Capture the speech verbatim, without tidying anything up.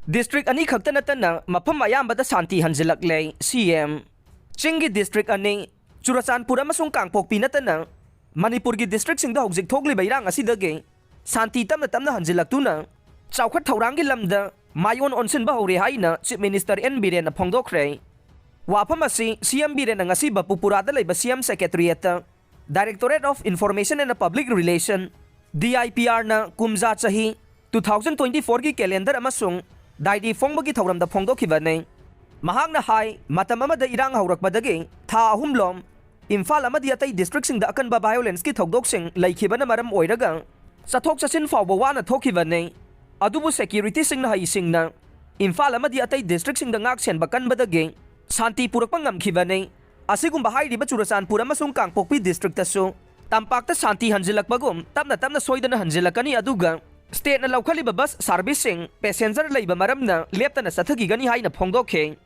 District ꯑꯅꯤꯈꯛꯇ ꯅꯠꯇꯅ ꯃꯐꯝ ꯑꯌꯥꯝꯕꯗ ꯁꯥꯟꯇꯤ ꯍꯟꯖꯤꯜꯂꯛꯂꯦ, ꯁꯤ ꯑꯦꯝ꯫ ꯆꯤꯡꯒꯤ ꯗꯤꯁꯇ꯭ꯔꯤꯛ ꯑꯅꯤ, ꯆꯨꯔꯆꯥꯟꯄꯨꯔ ꯑꯃꯁꯨꯡ ꯀꯥꯡꯄꯣꯛꯄꯤ ꯅꯠꯇꯅ ꯃꯅꯤꯄꯨꯔꯒꯤ ꯗꯤꯁꯇ꯭ꯔꯤꯛꯁꯤꯡꯗ ꯍꯧꯖꯤꯛ ꯊꯣꯛꯂꯤꯕ ꯏꯔꯥꯡ ꯑꯁꯤꯗꯒꯤ ꯁꯥꯟꯇꯤ ꯇꯞꯅ ꯇꯞꯅ ꯍꯟꯖꯤꯜꯂꯛꯇꯨꯅ ꯆꯥꯎꯈꯠ ꯊꯧꯔꯥꯡꯒꯤ ꯂꯝꯗ ꯃꯥꯏꯑꯣꯟ ꯑꯣꯟꯁꯤꯟꯕ ꯍꯧꯔꯦ ꯍꯥꯏꯅ ꯆꯤꯐ ꯃꯤꯅꯤꯁꯇꯔ ꯑꯦꯟ ꯕꯤꯔꯦꯟꯅ ꯐꯣꯡꯗꯣꯛꯈ꯭ꯔꯦ꯫ ꯋꯥꯐꯝ ꯑꯁꯤ ꯁꯤ ꯑꯦꯝ ꯕꯤꯔꯦꯟꯅ ꯉꯁꯤ ꯕꯄꯨꯄꯨꯔꯥꯗ ꯂꯩꯕ ꯁꯤ ꯑꯦꯝ ꯁꯦꯀ꯭ꯔꯦꯇꯔꯤꯌꯦꯠꯇ Directorate of Information and Public Relation, ꯗꯤ ꯑꯥꯏ ꯄꯤ ꯑꯥꯔꯅ ꯀꯨꯝꯖꯥ ꯆꯍꯤ two thousand twenty fourꯒꯤ calendar ꯑꯃꯁꯨꯡ diary ꯐꯣꯡꯕꯒꯤ ꯊꯧꯔꯝꯗ ꯐꯣꯡꯗꯣꯛꯈꯤꯕꯅꯤ꯫ ꯃꯍꯥꯛꯅ ꯍꯥꯏ, ꯃꯇꯝ ꯑꯃꯗ ꯏꯔꯥꯡ ꯍꯧꯔꯛꯄꯗꯒꯤ ꯊꯥ ꯑꯍꯨꯝꯂꯣꯝ ꯏꯝꯐꯥꯜ ꯑꯃꯗꯤ ꯑꯇꯩ ꯗꯤꯁꯇ꯭ꯔꯤꯛꯁꯤꯡꯗ ꯑꯀꯟꯕ violenceꯀꯤ ꯊꯧꯗꯣꯛꯁꯤꯡ ꯂꯩꯈꯤꯕꯅ ꯃꯔꯝ ꯑꯣꯏꯔꯒ ꯆꯠꯊꯣꯛ ꯆꯠꯁꯤꯟ ꯐꯥꯎꯕ ꯋꯥꯅ ꯊꯣꯛꯈꯤꯕꯅꯤ꯫ ꯑꯗꯨꯕꯨ ꯁꯦꯀ꯭ꯌꯨꯔꯤꯇꯤꯁꯤꯡꯅ ꯍꯩꯁꯤꯡꯅ ꯏꯝꯐꯥꯜ ꯑꯃꯗꯤ ꯑꯇꯩ ꯗꯤꯁꯇ꯭ꯔꯤꯛꯁꯤꯡꯗ ꯉꯥꯛ ꯁꯦꯟꯕ ꯀꯟꯕꯗꯒꯤ ꯁꯥꯟꯇꯤ ꯄꯨꯔꯛꯄ ꯉꯝꯈꯤꯕꯅꯤ꯫ ꯑꯁꯤꯒꯨꯝꯕ ꯍꯥꯏꯔꯤꯕ ꯆꯨꯔꯆꯥꯟꯄꯨꯔ ꯑꯃꯁꯨꯡ ꯀꯥꯡꯄꯣꯛꯄꯤ ꯗꯤꯁꯇ꯭ꯔꯤꯛꯇꯁꯨ ꯇꯝꯄꯥꯛꯇ ꯁꯥꯟꯇꯤ ꯍꯟꯖꯤꯜꯂꯛꯄꯒꯨꯝ ꯇꯞꯅ ꯇꯞꯅ ꯁꯣꯏꯗꯅ ꯍꯟꯖꯤꯜꯂꯛꯀꯅꯤ, ꯑꯗꯨꯒ ꯁ꯭ꯇꯦꯠꯅ ꯂꯧꯈꯠꯂꯤꯕ ꯕꯁ ꯁꯥꯔꯚꯤꯁꯁꯤꯡ ꯄꯦꯁꯦꯟꯖꯔ ꯂꯩꯕ ꯃꯔꯝꯅ ꯂꯦꯞꯇꯅ ꯆꯠꯊꯈꯤꯒꯅꯤ ꯍꯥꯏꯅ ꯐꯣꯡꯗꯣꯛꯈꯤ꯫